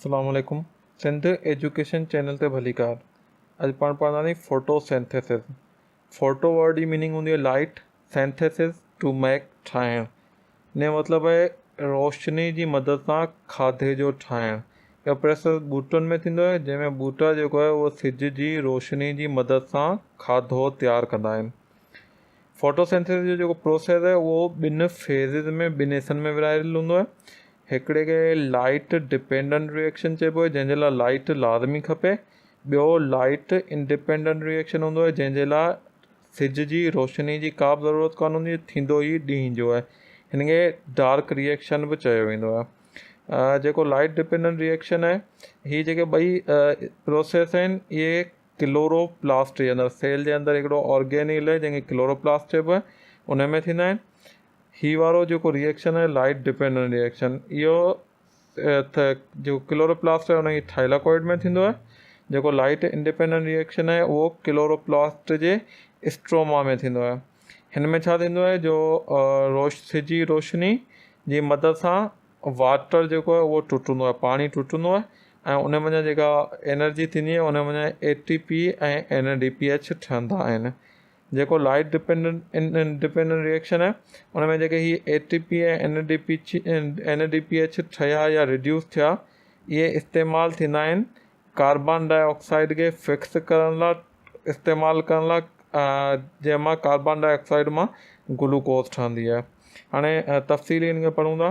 اسلام عليڪم Sindh education channel تي ڀليڪار اڄ پاڻ پڙهنداسين فوٽو سينٿيسز فوٽو ورڊ جي ميننگ هوندي آهي لائٽ سينٿيسز ٽو ميڪ ٺاهڻ ان جو مطلب آهي روشني جي مدد سان کاڌي جو ٺاهڻ اهو پروسيس ٻوٽن ۾ ٿيندو آهي جنهن ۾ ٻوٽا جيڪو آهي اهو سج جي روشني جي مدد سان کاڌو تيار ڪندا آهن فوٽوسينٿيسز جو جيڪو پروسيس آهي اهو ٻن فيزز ۾ ٻن حصن ۾ ورهايل هوندو آهي هڪڙي کي لائٽ ڊپينڊنٽ ريئيڪشن چئبو آهي جنهن جي لاء لائٽ لازمي کپي ٻيو لائٽ انڊيپينڊنٽ ريئيڪشن هوندو آهي جنهن جي لاء سج جي روشني جي ڪا به ضرورت ڪانه هوندي آهي ٿيندو ئي ڏينهن جو آهي هن کي ڊارڪ ريئيڪشن به چيو ويندو آهي جيڪو لائٽ ڊپينڊنٽ ريئيڪشن آهي هي جيڪي ٻئي پروسيس آهن اهي ڪلورو پلاسٽ جي اندر سيل جي اندر هڪڙو آرگينيل آهي جنهن کي ڪلورو پلاسٽ چئبو آهي ان ۾ ٿيندا آهن هي وارو جيڪو ريئيڪشن آهي لائٽ ڊپينڊنٽ ريئيڪشن اهو جيڪو ڪلورو پلاسٽ آهي ان جي ٿائلاڪوئڊ ۾ ٿيندو آهي جيڪو لائٽ انڊيپينڊنٽ ريئيڪشن آهي اهو ڪلورو پلاسٽ جي اسٽروما ۾ ٿيندو آهي هن ۾ ڇا ٿيندو آهي جو روش سج جي روشني جي مدد سان واٽر جيڪو آهي اهو ٽٽندو آهي پاڻي ٽٽندو آهي ۽ ان منجهان جيڪا انرجي ٿيندي آهي ان منجهان A T P ۽ N D P H ٺهندا آهن جيڪو لائٽ ڊپينڊنٽ انڊيپينڊنٽ ريئيڪشن آهي ان ۾ جيڪي هي A T P ۽ N D P N D P H ٺهيا يا ريڊيوس ٿيا اهي استعمال ٿيندا آهن ڪاربان ڊاء آڪسائيڊ کي فڪس ڪرڻ لاء استعمال ڪرڻ لاء جنهن مان ڪاربان ڊاء آڪسائيڊ مان گلوڪوز ٺهندي آهي هاڻي تفصيلي ان کي پڙهون ٿا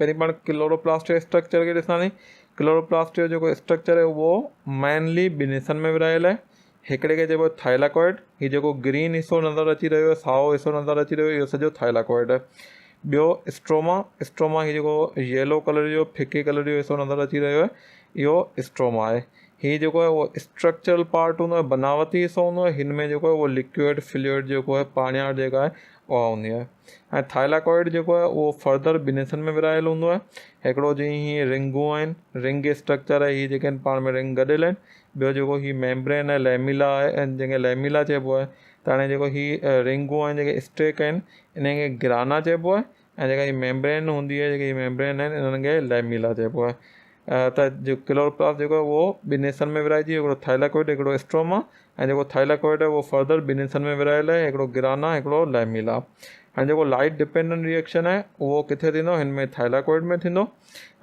پهرين پاڻ ڪلوروپلاسٽ جي اسٽرڪچر کي ڏسنداسين ڪلوروپلاسٽ جو جيڪو اسٽرڪچر آهي اهو مينلي ٻن حصن ۾ ورهايل آهي هڪڙي کي چئبو آهي ٿائلاڪوئڊ هي جيڪو گرين حصو نظر اچي رهيو آهي سائو حصو نظر اچي رهيو آهي اهو سڄو ٿائلاڪوئڊ آهي ٻيو اسٽروما اسٽروما هي جيڪو ييلو ڪلر جو ڦڪي ڪلر جو حصو نظر اچي رهيو آهي اهو اسٽروما آهي هي جيڪو آهي اهو اسٽرڪچرل پارٽ هوندو آهي بناوتي حصو هوندو آهي هن ۾ جيڪو آهي اهو لڪوئڊ فلوئڊ جيڪو آهي پاڻياٺ جيڪا آهي اها هوندي آهي ۽ ٿائلاڪوئڊ جيڪو آهي اهو فردر ٻن حصن ۾ ورهايل هوندو آهي هڪڙو جيئن هي رنگون آهن رنگ اسٽرڪچر آهي هي جيڪي آهن پاڻ ۾ رنگ گڏيل آهن ٻيو جيڪو هي ميمبرين آهي ليميلا آهي جنهن کي ليميلا چئبو آهي ته هاڻي جيڪو هي رنگون آهن جيڪي اسٽيڪ آهن انهن کي گرانا چئبو آهي ۽ جيڪا هي ميمبرين هوندي آهي جيڪي هي ميمبرين آهن انهن کي ليميلا چئبو آهي ته جيڪو ڪلوروپلاسٽ جيڪو آهي اهو ٻن حصن ۾ ورهائجي ويو هڪڙو ٿائلاڪوئڊ هڪڙو اسٽروما ۽ جيڪو ٿائلاڪوئڊ آهي اهو فردر ٻن حصن ۾ ورهايل آهي هڪڙو گرانا هڪڙو ليميلا هاڻي جيڪو لائٽ ڊپينڊنٽ ريئيڪشن آهي اهو ڪٿي ٿيندو هن ۾ ٿائلاڪوئڊ ۾ ٿيندو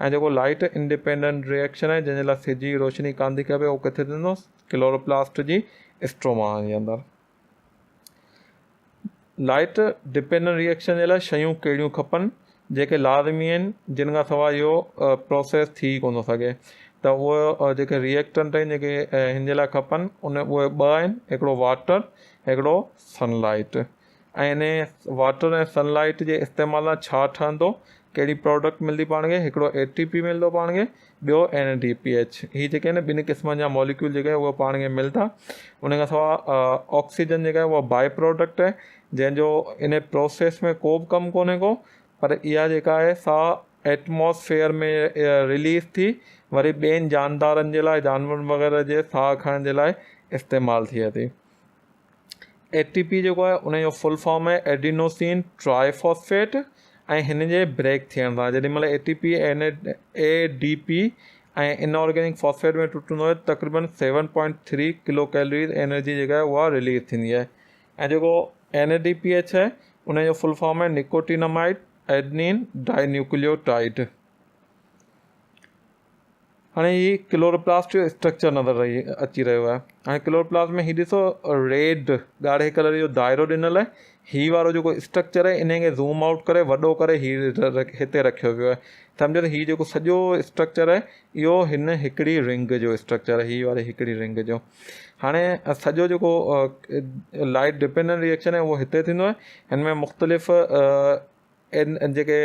۽ جيڪو لائٽ انڊيپينڊنٽ ريئيڪشن آهي جنهن جي لاء سج جي روشني ڪانه ٿي کپي اهو ڪٿي ٿيندو ڪلوروپلاسٽ جي اسٽروما جي اندر لائٽ ڊپينڊنٽ ريئيڪشن جي لاء شيون ڪهڙيون کپن جيڪي لازمي آهن جن کان سواء اهو پروسيس ٿي ڪونه ٿو سگهي ته اهو جيڪي ريئيڪٽنٽ آهن جيڪي هن جي لاء کپن ان اهي ٻه آهن هڪڙو واٽر هڪڙو سن لائٽ ۽ ان واٽر ۽ سن لائٽ جي استعمال سان ڇا ٺهندو ڪهڙي پراڊڪٽ ملندي پاڻ کي هڪڙو اي ٽي پي ملندو پاڻ کي ٻيو اين ڊي پي ايڇ هي جيڪي آهن ٻن قسمن جا ماليڪيول جيڪي آهن اهي پاڻ کي ملندا ان کان سواء آڪسيجن جيڪا آهي اها باء پراڊڪٽ آهي جنهن جو ان پروسيس ۾ ڪو به ڪم ڪونهي ڪو پر اها جيڪا آهي سا ايٽماسفيئر ۾ رليز ٿي وري ٻين جاندارن جي لاء جانورن وغيره جي ساهه کڻڻ جي لاء استعمال ٿئي ٿي. اي ٽي پي جيڪو آهي ان جو فل فارم آهي ايڊينوسين ٽرائي فاسفيٽ ۽ هن جي بريڪ ٿيڻ سان جيڏي مهل A T P N A D P ۽ inorganic phosphate ۾ ٽٽندو آهي تقريبن seven point three kilo calories energy جيڪا آهي اها رليز ٿيندي آهي ۽ جيڪو N A D P H آهي ان جو فل فارم آهي نڪوٽينامائڊ ايڊنين ڊائي نيوڪليوٽائيڊ. هاڻي هي ڪلوروپلاسٽ جو اسٽرڪچر نظر رهي اچي رهيو آهي هاڻي ڪلوروپلاسٽ ۾ هي ڏسو ريڊ ڳاڙهي ڪلر جو دائرو ڏنل آهي هي وارو جيڪو اسٽرڪچر آهي ان کي زوم آئوٽ ڪري وڏو ڪري هي هتي رکيو ويو آهي سمجھو ته هي جيڪو سڄو اسٽرڪچر آهي اهو هن هڪڙي رنگ جو اسٽرڪچر آهي هي واري هڪڙي رنگ جو هاڻي سڄو جيڪو لائٽ ڊپينڊنٽ ريئيڪشن آهي اهو هتي ٿيندو آهي هن ۾ مختلف ان جيڪي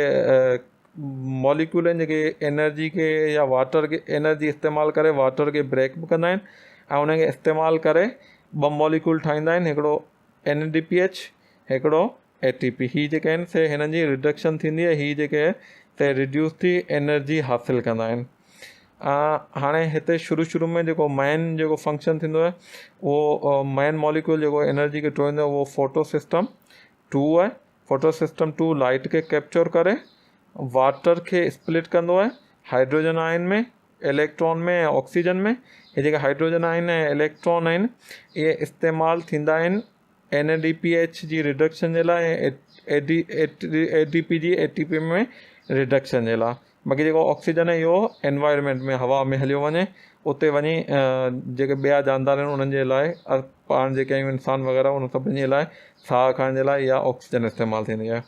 ماليڪيول آهن جيڪي انرجي کي يا واٽر کي انرجي استعمال ڪري واٽر کي بريڪ به ڪندا آهن ۽ ان کي استعمال ڪري ٻه ماليڪيول ٺاهيندا آهن هڪڙو اين ڊي پي ايڇ هڪڙو اي ٽي پي هي جيڪي آهن سي هنن جي رڊڪشن ٿيندي آهي هي جيڪي سي رڊيوس ٿي انرجي حاصل ڪندا آهن هاڻي هتي شروع شروع ۾ جيڪو مين جيڪو فنڪشن ٿيندو آهي اهو مين ماليڪيول جيڪو انرجي کي ٽوڙيندو آهي اهو فوٽو سسٽم ٽو آهي فوٽو سسٽم ٽو لائٽ کي ڪيپچر ڪري واٽر کي اسپلٽ ڪندو آهي هائڊروجن آئن ۾ اليڪٽران ۾ ۽ آڪسيجن ۾. هي جيڪي هائڊروجن آهن ۽ اليڪٽران آهن اهي استعمال ٿيندا آهن اين اي ڊي پي ايڇ جي رڊڪشن جي لاء ۽ اي ڊي پي جي اي ٽي پي ۾ رڊڪشن جي لاء. باقي جيڪو آڪسيجن آهي اهو انوائرمينٽ ۾ هوا ۾ هليو وڃي، اتي وڃي جيڪي ٻيا جاندار آهن انهن جي لاء، پاڻ جيڪي آهيون انسان وغيره انهن سڀني جي لاء ساهه کڻڻ جي لاء اها آڪسيجن استعمال ٿيندي آهي.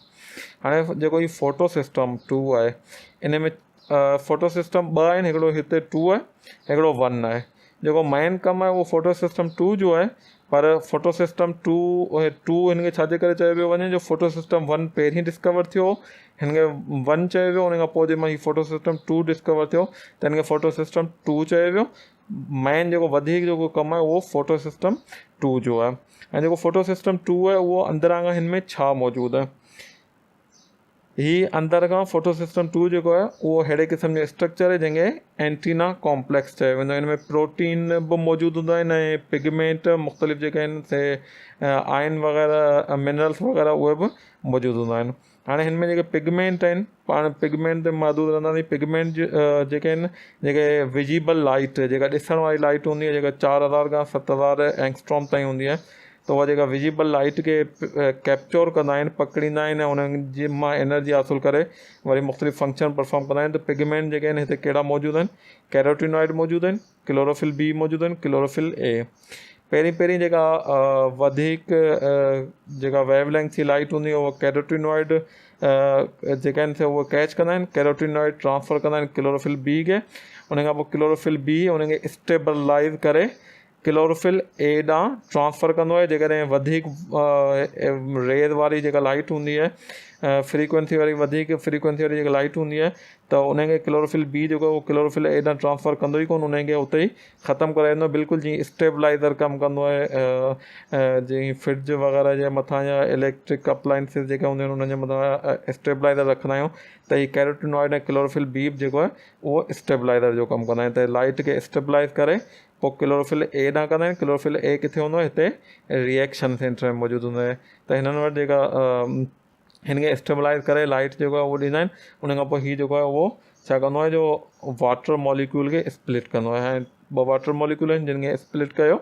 هاڻي جيڪو هي فوٽو سسٽم ٽو آهي ان ۾ فوٽو سسٽم ٻه آهن، هڪڙو هتي ٽو آهي هڪڙو ون آهي. جيڪو مين ڪم آهي اهو فوٽو سسٽم ٽو جو آهي، پر فوٽو سسٽم ٽو ٽو هن کي ڇاجي ڪري چيو پيو وڃي جو فوٽو سسٽم ون پهرين ڊسڪور ٿيو هن کي ون چيو ويو، ان کان پوء جنهن مهل هي فوٽو سسٽم ٽو ڊسڪور ٿيو ته هن کي فوٽو سسٽم ٽو چيو ويو. مين جيڪو وڌيڪ جيڪو ڪم آهي اهو فوٽو سسٽم ٽو جو آهي. ۽ جيڪو فوٽو سسٽم ٽو آهي اهو اندران کان هن ۾ ڇا موجود آهي؟ هي اندر کان فوٽو سسٽم ٽو جيڪو آهي اهو اهڙي قسم جو اسٽرڪچر آهي جنهن کي اينٽينا ڪامپليڪس چيو ويندو آهي. ان ۾ پروٽين به موجود هوندا آهن ۽ پگمينٽ مختلف جيڪي آهن سي آئن وغيره منرلس وغيره اهي به موجود هوندا آهن. هاڻي هن ۾ جيڪي پگمينٽ آهن پاڻ پگمينٽ تي محدود رهنداسين. پگمينٽ جيڪي آهن جيڪي وزيبل لائٽ جيڪا ڏسڻ واري لائٽ هوندي آهي جيڪا 4000 کان 7000 اينگسٽروم تائين هوندي آهي ته اها جيڪا وزيبل لائيٽ کي ڪيپچور ڪندا آهن پڪڙيندا آهن ۽ انهن جي مان انرجي حاصل ڪري وري مختلف فنڪشن پرفارم ڪندا آهن. ته پگمينٽ جيڪي آهن هتي ڪهڙا موجود آهن؟ ڪيروٽينوائڊ موجود آهن، ڪلوروفل بي موجود آهن، ڪلوروفل اي. پهرين پهرين جيڪا وڌيڪ جيڪا ويو لينٿ جي لائيٽ هوندي اها ڪيروٽينوائڊ جيڪا آهن سي اهي ڪيچ ڪندا آهن، ڪيروٽينوائڊ ٽرانسفر ڪندا آهن ڪلوروفل بي کي، ان کان پوء ڪلوروفل بي ان کي اسٽيبلائز ڪري ڪلوروفل اي ڏانهن ٽرانسفر ڪندو آهي. جيڪڏهن وڌيڪ ريز واري جيڪا لائٽ هوندي آهي فريڪوئنسي واري وڌيڪ فريڪوئنسي واري جيڪا لائٽ هوندي آهي ته ان کي ڪلوروفل بي جيڪو آهي اهو ڪلوروفل اي ڏانهن ٽرانسفر ڪندو ئي ڪونه، ان کي اتي ئي ختم ڪرائي ڏيندو آهي. بلڪل جيئن اسٽيبلائزر ڪم ڪندو آهي جيئن فرج وغيره جي مٿان يا اليڪٽرڪ اپلائنسز جيڪا هونديون آهن انهن جي مٿان اسٽيبلائزر رکندا آهيون ته هي ڪيروٽينوائڊ ۽ ڪلوروفل بي به جيڪو آهي اهو اسٽيبلائزر جو ڪم ڪندا آهن ته لائٽ کي اسٽيبلائز ڪري پوء ڪلوروفل اي ڏانهن ڪندا آهن. ڪلوروفل اي ڪٿي هوندو آهي؟ هتي ريئيڪشن سينٽر ۾ موجود هوندو آهي ته هنن وٽ جيڪا هن کي اسٽيبلائز ڪري لائٽ جيڪو آهي اهو ڏيندا آهن. ان کان پوء هي جيڪو آهي اهو ڇا ڪندو آهي جو واٽر ماليڪيول کي اسپلٽ ڪندو آهي. هاڻي ٻه واٽر ماليڪيول آهن جن کي اسپلٽ ڪيو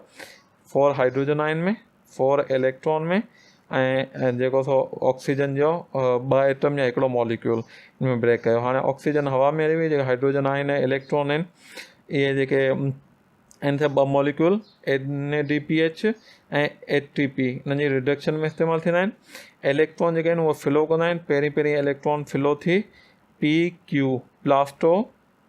4 هائڊروجن آئن ۾ 4 اليڪٽران ۾ ۽ جيڪو سو آڪسيجن جو ٻه ايٽم يا هڪڙو ماليڪيول ان ۾ بريڪ ڪيو. هاڻي آڪسيجن هوا ۾ هلي وئي، جيڪا هائڊروجن آئن ۽ اليڪٽران آهن اهي جيڪي آهن سي ٻه molecule N A D P H ۽ A T P انهن جي رڊڪشن ۾ استعمال ٿيندا آهن. اليڪٽران جيڪي آهن اهي فلو ڪندا آهن، پهرين پهرين اليڪٽران فلو ٿي پي ڪيو پلاسٽو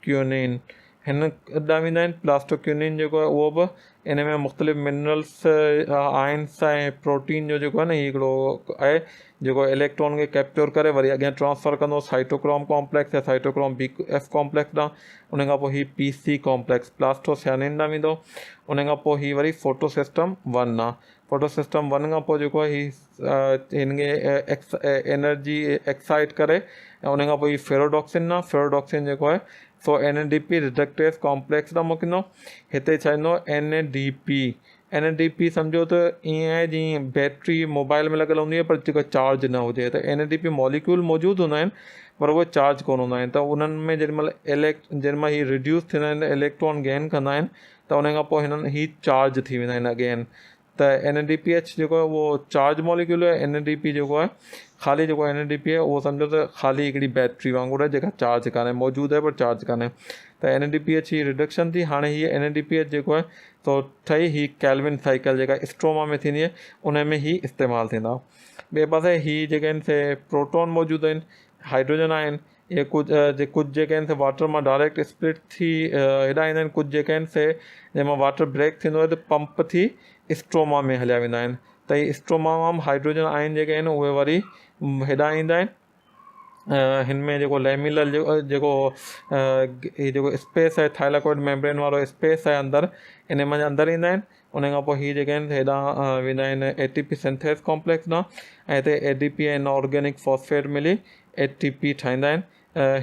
ڪيونين هن ڏانهن ويندا آهن. پلاسٽوڪيونين جيڪو آهي اهو به ان ۾ مختلف منرلس آئنس ۽ پروٽين جو جيڪو آهي نه هي هڪڙو آهي جيڪو اليڪٽران کي ڪيپچر ڪري وري اڳيان ٽرانسفر ڪندو سائٽوڪروم ڪامپليڪس يا سائٽوڪروم بي ايف ڪامپليڪس ڏانهن. ان کان پوء هي پي سي ڪامپليڪس پلاسٽوسيانين ڏانهن ويندو. ان کان پوء هي وري فوٽو سسٽم ون آهي. فوٽو سسٽم ون کان پوء جيڪو آهي هي هن کي انرجي ايڪسائٽ ڪري ۽ ان کان پوء هي فيروڊوڪسن آهي. فيروڊوڪسن جيڪو آهي سو N A D P reductase complex ڏانهن موڪليندو. هتي ڇا ايندو N A D P. N A D P سمجهو ته ائين آهي جيئن بيٽري موبائل ۾ لڳل هوندي آهي پر جيڪا چارج نه هجي ته N A D P molecule موجود هوندا آهن پر اهي چارج ڪونه هوندا آهن ته انهن ۾ جيڏي مهل اليڪ جيڏي مهل هي ريڊيوس ٿيندا آهن اليڪٽران گين ڪندا آهن ته ان کان پوء هنن هي چارج ٿي ويندا آهن اگين ته اين اي ڊي پي ايڇ جيڪو آهي اهو چارج ماليڪيول آهي. اين اي ڊي پي جيڪو آهي خالي جيڪو اين اي ڊي پي آهي اهو سمجهو ته خالي هڪڙي بيٽري وانگر آهي جيڪا چارج ڪانهي، موجود آهي پر چارج ڪانهي. ته اين اي ڊي پي ايڇ جي رڊڪشن ٿي. هاڻي هي N A D P H جيڪو آهي سو ٺهي هي ڪيلون سائيڪل جيڪا اسٽروما ۾ ٿيندي آهي ان ۾ هي استعمال ٿيندا. ٻئي پاسي هي جيڪي آهن سي پروٽون موجود آهن، هائڊروجن آهن، اهي ڪجهه جي ڪجهه جيڪي آهن سي واٽر مان ڊائريڪٽ اسپلٽ ٿي هيڏانهن ايندا آهن، ڪجهه جيڪي آهن سي جنهن مان واٽر بريڪ ٿيندو آهي ته پمپ ٿي اسٽروما ۾ هليا ويندا آهن ته هي اسٽروما مان به هائڊروجن آئن جيڪي آهن اهي وري هيڏانهن ايندا آهن. هن ۾ جيڪو ليميلر جيڪو هي جيڪو اسپيس آهي ٿائلاڪوئڊ ميمبرين وارو اسپيس آهي اندر ان منجهه اندر ايندا آهن. ان کان پوء هي جيڪي آهن هيڏانهن ويندا آهن اي ٽي پي سنٿيس ڪامپليڪس ڏانهن ۽ هتي اي ڊي پي ۽ آرگينڪ فاسفيٽ ملي اي ٽي پي ٺاهيندا آهن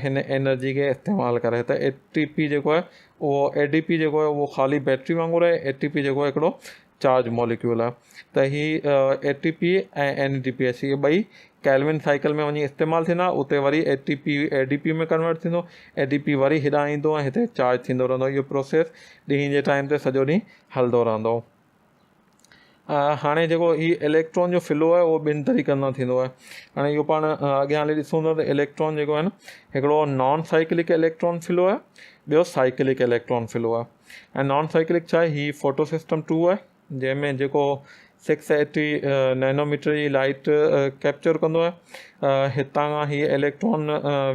هن انرجي کي استعمال ڪري. ته اي ٽي پي جيڪو آهي اهو اي ڊي پي جيڪو آهي اهو خالي بيٽري وانگر آهي، اي ٽي پي جيڪو آهي هڪڙو چارج ماليڪيول آهي. ته هي A T P ۽ N D P H اهي ٻئي ڪيلون سائيڪل ۾ وڃي استعمال ٿيندا، اتي وري A T P A D P ۾ convert ٿيندو، اي ڊي پي وري هيڏانهن ايندو ۽ هتي چارج ٿيندو رهندو. اهو پروسيس ڏينهن جي ٽائيم تي سڄو ڏينهن هلندو رهندو. هاڻي جيڪو هي اليڪٽران جو فلو آهي اهو ٻن طريقن سان ٿيندو آهي. هاڻي اهو پاڻ اڳيان هلي ڏسون ٿا ته اليڪٽران جيڪو آهي نه هڪڙو نان سائيڪلڪ اليڪٽران فلو آهي، ٻيو سائيڪلڪ اليڪٽران فلو آهي. ۽ نان سائيڪلڪ ڇا آهي؟ هي فوٽو سسٽم 2 آهي جنهن ۾ جيڪو 680 نينوميٽر جي لائٽ ڪيپچر ڪندو آهي. هتان کان هي اليڪٽران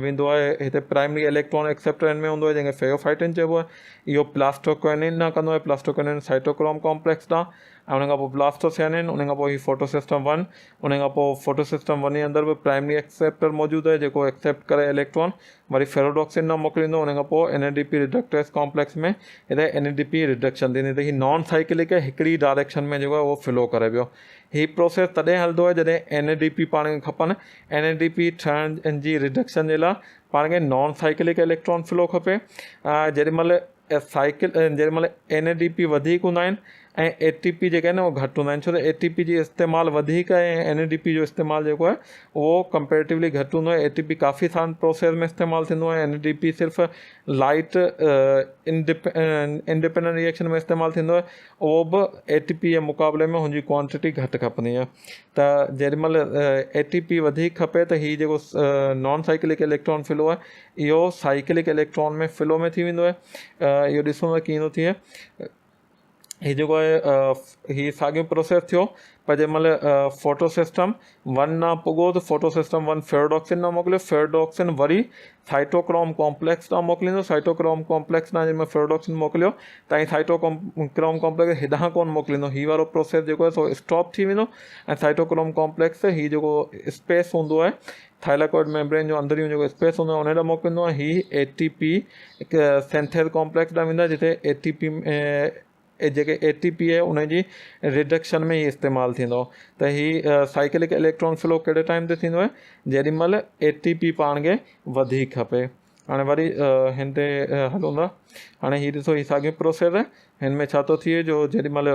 ويندو آهي هتي پرائمري اليڪٽران ايڪسيپٽر هن ۾ هوندو آهي جنهن کي فيوفائٽن چئبو آهي. اهو پلاسٽوڪوئنين ڏانهن ڪندو آهي، پلاسٽوڪوئنين سائٽوڪروم ڪامپليڪس ڏانهن، ۽ ان کان پوء پلاسٽوسيانين، ان کان پوء هي فوٽو سسٽم 1، ان کان پوء فوٽو سسٽم 1 جي اندر به پرائمري ايڪسيپٽر موجود آهي جيڪو ايڪسيپٽ ڪري اليڪٽران وري فيروڊوڪسين ڏانهن موڪليندو، ان کان پوء اين اي ڊي پي ريڊڪٽيز ڪامپليڪس ۾ هتي اين اي ڊي پي ريڊڪشن ٿيندي. ته هي نان سائيڪلڪ آهي، هڪڙي ڊائريڪشن ۾ جيڪو آهي اهو فلو ڪري پيو. هي پروسيس تڏهن هلندو آهي جڏهن اين اي ڊي پي پاڻ کي کپن. اين اي ڊي پي ٺهڻ جي ريڊڪشن جي لاء پاڻ کي نان سائيڪلڪ اليڪٽران فلو کپي. جيڏي مهل سائيڪل جيڏي مهل اين اي ڊي پي وڌيڪ هوندا آهن ۽ اي ٽي پي جيڪا آهن اهي گهٽ هوندا آهن، ڇو ته اي ٽي پي جي استعمال وڌيڪ آهي ۽ اين اي ڊي پي جو استعمال جيڪو آهي اهو ڪمپيريٽولي گهٽ هوندو آهي. اي ٽي پي ڪافي سارن پروسيس ۾ استعمال ٿيندو آهي، اين اي ڊي پي صرف لائٽ انڊيپينڊنٽ ريئيڪشن ۾ استعمال ٿيندو آهي، اهو به اي ٽي پي جي مقابلي ۾ هن جي ڪوانٽٽي گهٽ کپندي آهي. ته جيڏي مهل اي ٽي پي وڌيڪ کپي ته هي جيڪو نان سائيڪلڪ اليڪٽران فلو آهي اهو سائيڪلڪ اليڪٽران ۾ فلو ۾ ٿي ويندو آهي. اهو ڏسون ته ڪيئن ٿو ٿئي. هي جيڪو آهي هي ساڳيو پروسيس ٿيو پر جنهن مهل فوٽو سسٽم 1 ڏانهن پڳو ته فوٽو سسٽم 1 فيروڊوڪسن ڏانهن موڪليو، فيروڊوڪسن وري سائٽوڪروم ڪامپليڪس ڏانهن موڪليندو، سائٽوڪروم ڪامپليڪس ڏانهن جنهن مهل فيروڊوڪسن موڪليو ته ۽ سائٽوڪروم ڪامپليڪس هيڏانهن ڪونه موڪليندو، هي وارو پروسيس جيڪو آهي سو اسٽاپ ٿي ويندو ۽ سائٽوڪروم ڪامپليڪس هي جيڪو اسپيس هوندو آهي ٿائلاڪوئڊ ميمبرين جو اندريون جيڪو اسپيس هوندو آهي ان ڏانهن موڪليندو آهي. هي اي ٽي پي هڪ سينٿيز ڪامپليڪس ڏانهن ويندو آهي جتي اي ٽي پي جيڪي اي ٽي پي آهي ان جي ريڊڪشن ۾ هي استعمال ٿيندو. ته هي سائيڪلڪ اليڪٽران فلو ڪهڙي ٽائيم تي ٿيندو آهي؟ جيڏي مهل اي ٽي پي پاڻ کي وڌيڪ کپي. هاڻي وري هن تي هلون ٿا. هاڻي هي ڏسو هي ساڳيو پروسيس آهي. هن ۾ ڇا ٿو ٿئي جو جيڏي مهل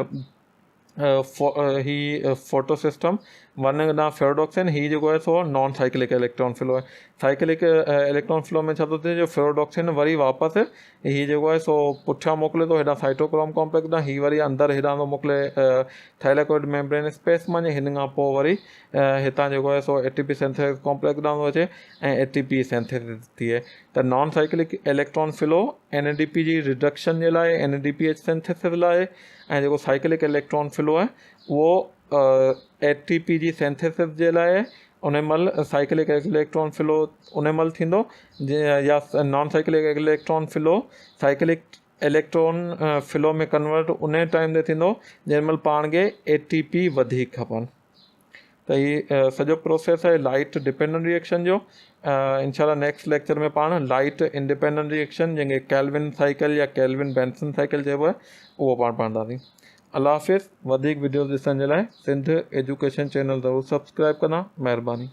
هي فوٽو سسٽم 1 ڏانهن فيروڊوڪسن، هي جيڪو آهي سو نان سائيڪلڪ اليڪٽران فلو آهي. سائيڪلڪ اليڪٽران فلو ۾ ڇا ٿو ٿئي جو فيروڊوڪسن وري واپس هي جيڪو آهي سو پٺيان موڪلي ٿو هيڏانهن سائٽوڪروم ڪامپليڪس ڏانهن، هي وري اندر هيڏانهن ٿو موڪلي ٿائلاڪوئڊ ميمبرين اسپيس مان، هن کان پوء وري هتان جيڪو آهي سو اي ٽي پي سينٿيسس ڪامپليڪس ڏانهن ٿو اچي ۽ اي ٽي پي سينٿيسس ٿئي. ته non cyclic electron flow N A D P جي ريڊڪشن جي لاء، N A D P H synthesis لاء، ۽ جيڪو سائيڪلڪ اليڪٽران فلو آهي اهو اي ٽي پي جي سينٿيسس جي لاء آهي. ان مهل سائيڪلڪ اليڪٽران فلو ان مهل ٿيندو يا non cyclic electron flow cyclic electron flow ۾ convert ان ٽائيم تي ٿيندو جنهن مهل پاڻ کي اي ٽي پي وڌيڪ کپن. ته هي سڄو پروسيس آهي لائٽ ڊپينڊنٽ ريئيڪشن جو. انشاء الله نيڪسٽ ليڪچر ۾ پاڻ لائٽ انڊيپينڊنٽ ريئيڪشن جنهن کي ڪيلون سائيڪل يا ڪيلون بينسن سائيڪل چئبو آهي اهو پاڻ پڙهنداسين. الله حافظ. وڌيڪ وڊيوز ڏسڻ جي لاء سنڌ ايجوڪيشن چينل ضرور سبسڪرائب ڪندا. مهرباني.